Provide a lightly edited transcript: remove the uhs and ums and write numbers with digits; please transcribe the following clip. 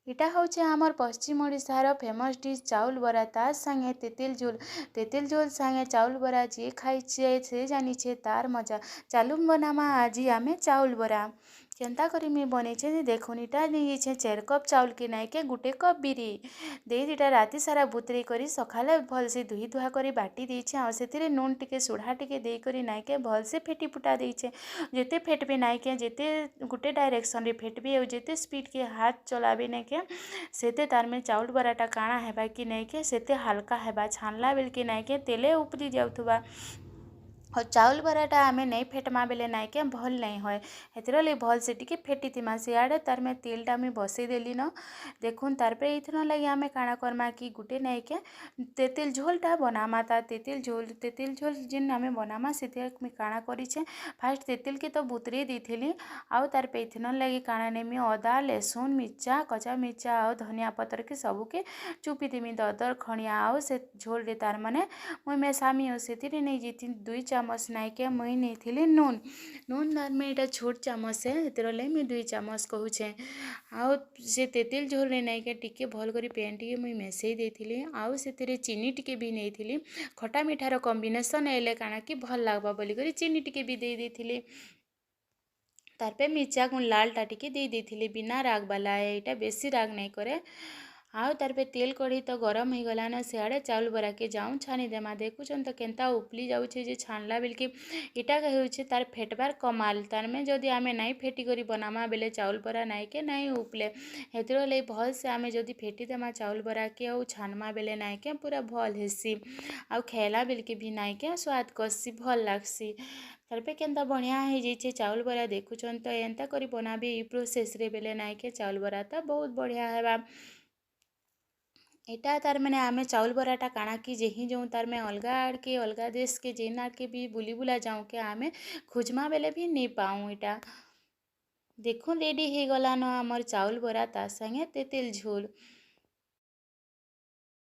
ଇଟା ହଉଛେ ଆମର୍ ପଶ୍ଚିମ ଓଡ଼ିଶାର ଫେମସ୍ ଡିଶ୍ ଚାଉଲ୍ ବରା, ତାର୍ ସାଙ୍ଗେ ତେତେଲ୍ ଝୋଲ୍। ତେତେଲ୍ ଝୋଲ୍ ସାଙ୍ଗେ ଚାଉଲ୍ ବରା ଯିଏ ଖାଇଛେ, ସେ ଜାନିଛେ ତାର୍ ମଜା। ଚାଲୁନ୍ ବନାମା ଆଜି ଆମେ ଚାଉଲ୍ ବରା। କେନ୍ତା କରି ମୁଇଁ ବନେଇଛେ ଦେଖୁନ୍। ଇଟା ନେଇଯାଇଛେ 4 କପ୍ ଚାଉଲ୍କେ ନାଇକେ 1 କପ୍ ବିରି ଦେଇ ଇଟା ରାତି ସାରା ବତୁରେଇ କରି ସକାଲେ ଭଲ୍ସେ ଧୁଇ ଧୁଆ କରି ବାଟି ଦେଇଛେ। ଆଉ ସେଥିରେ ନୁନ୍ ଟିକେ, ସୁଢ଼ା ଟିକେ ଦେଇକରି ନାଇକେ ଭଲ୍ସେ ଫେଟି ଫୁଟା ଦେଇଛେ। ଯେତେ ଫେଟ୍ବେ ନାଇକେ, ଯେତେ ଗୁଟେ ଡାଇରେକ୍ସନ୍ରେ ଫେଟ୍ବେ ଆଉ ଯେତେ ସ୍ପିଡ଼୍କେ ହାତ୍ ଚଲାବେ ନାଇକେ, ସେତେ ତାର୍ ଚାଉଲ୍ ବରାଟା କାଣା ହେବା କି ନାଇକେ, ସେତେ ହାଲ୍କା ହେବା। ଛାନ୍ଲା ବେଲ୍କେ ନାଇକେ ତେଲେ ଉପରି ଯାଉଥିବା। ଆଉ ଚାଉଲ୍ ବରାଟା ଆମେ ନେଇ ଫେଟ୍ମା ବେଲେ ନାଇକେ ଭଲ୍ ନାଇଁ ହଏ। ହେଥିର ଲାଗି ଭଲ୍ସେ ଟିକେ ଫେଟିଥିମା। ସିଆଡ଼େ ତାର୍ ମୁଇଁ ତେଲ୍ଟା ମୁଇଁ ବସେଇଦେଲିନ, ଦେଖୁନ୍। ତାର୍ପରେ ଏଇଥିର ଲାଗି ଆମେ କାଣା କର୍ମା କି ଗୁଟେ ନାଇକେ ତେତେଲ୍ ଝୋଲ୍ଟା ବନାମା। ତା ତେତେଲ୍ ଝୋଲ୍, ତେତେଲ୍ ଝୋଲ୍ ଯେନ୍ ଆମେ ବନାମା, ସେଥିରେ ମୁଇଁ କାଣା କରିଛେ, ଫାଷ୍ଟ୍ ତେତେଲ୍କେ ତ ବତୁରେଇ ଦେଇଥିଲି। ଆଉ ତାର୍ ଏଇଥିନର୍ ଲାଗି କାଣା ନେମି, ଅଦା, ଲେସୁନ୍, ମିର୍ଚା, କଞ୍ଚା ମିର୍ଚା ଆଉ ଧନିଆ ପତ୍ରକେ ସବୁକେ ଚୁପିଦେମି ଦରଦର ଖଣିଆ। ଆଉ ସେ ଝୋଲ୍ରେ ତାର୍ ମାନେ ମୁଇଁ ମେସାମି। ଆଉ ସେଥିରେ ନେଇଯାଇଥିଲି 2 ଚାମଚ ନାଇକେ ମୁଇଁ ନେଇଥିଲି ନୁନ୍। ନୁନ୍ ତାର୍ ଏଇଟା ଛୋଟ୍ ଚାମଚ ହେ, ହେଥିର ଲାଗି ମୁଇଁ 2 ଚାମଚ କହୁଛେଁ। ଆଉ ସେ ତେତେଲ୍ ଝୋଲ୍ରେ ନାଇକେ ଟିକେ ଭଲ୍ କରି ପେନ୍ ଟିକେ ମୁଇଁ ମିଶେଇ ଦେଇଥିଲି। ଆଉ ସେଥିରେ ଚିନି ଟିକେ ବି ନେଇଥିଲି। ଖଟା ମିଠାର କମ୍ବିନେସନ୍ ହେଲେ କାଣା କି ଭଲ୍ ଲାଗ୍ବା ବୋଲିକରି ଚିନି ଟିକେ ବି ଦେଇ ଦେଇଥିଲି। ତାର୍ପରେ ମିର୍ଚା ଗୁଣ୍ଡ ଲାଲ୍ଟା ଟିକେ ଦେଇ ଦେଇଥିଲି। ବିନା ରାଗ୍ ବାଲା, ଏଇଟା ବେଶୀ ରାଗ୍ ନାଇଁ କରେ। ଆଉ ତାର୍ପରେ ତେଲ୍ କଢ଼େଇ ତ ଗରମ୍ ହେଇଗଲାନ। ସିଆଡ଼େ ଚାଉଲ୍ ବରାକେ ଯାଉନ୍ ଛାନିଦେମା। ଦେଖୁଛନ୍ ତ କେନ୍ତା ଉପ୍ଲି ଯାଉଛେ ଯେ ଛାନ୍ଲା ବେଲ୍କେ। ଇଟା ହେଉଛେ ତାର୍ ଫେଟ୍ବାର୍ କମାଲ୍। ତାର୍ମାନେ ଯଦି ଆମେ ନାଇଁ ଫେଟିକରି ବନାମା ବେଲେ ଚାଉଲ୍ ବରା ନାଇକେ ନାଇଁ ଉପ୍ଲେ। ହେଥିର ଲାଗି ଭଲ୍ସେ ଆମେ ଯଦି ଫେଟିଦେମା ଚାଉଲ୍ ବରାକେ ଆଉ ଛାନ୍ମା ବେଲେ ନାଇକେ ପୁରା ଭଲ୍ ହେସି। ଆଉ ଖାଏଲା ବେଲ୍କେ ବି ନାଇକେ ସ୍ୱାଦ୍ କର୍ସି, ଭଲ୍ ଲାଗ୍ସି। ତାର୍ପରେ କେନ୍ତା ବଢ଼ିଆଁ ହେଇଯାଇଛେ ଚାଉଲ୍ ବରା, ଦେଖୁଛନ୍ ତ। ଏନ୍ତା କରି ବନାବେ ଇ ପ୍ରୋସେସ୍ରେ ବେଲେ ନାଇକେ ଚାଉଲ୍ ବରା ତ ବହୁତ୍ ବଢ଼ିଆ ହେବା। ଏଇଟା ତାର୍ ମାନେ ଆମେ ଚାଉଲ୍ ବରାଟା କାଣା କି ଯେହିଁ ଯଉଁ, ତାର୍ ମାନେ ଅଲଗା ଆଡ଼କେ, ଅଲଗା ଦେଶ୍କେ, ଯେନ୍ ଆଡ଼କେ ବି ବୁଲି ବୁଲା ଯାଉଁ କେ ଆମେ ଖୁଜ୍ମା ବେଲେ ବି ନେଇ ପାଉଁ ଇଟା। ଦେଖୁନ୍, ରେଡ଼ି ହେଇଗଲାନ ଆମର୍ ଚାଉଲ୍ ବରା, ତା ସାଙ୍ଗେ ତେତେଲ୍ ଝୋଲ୍।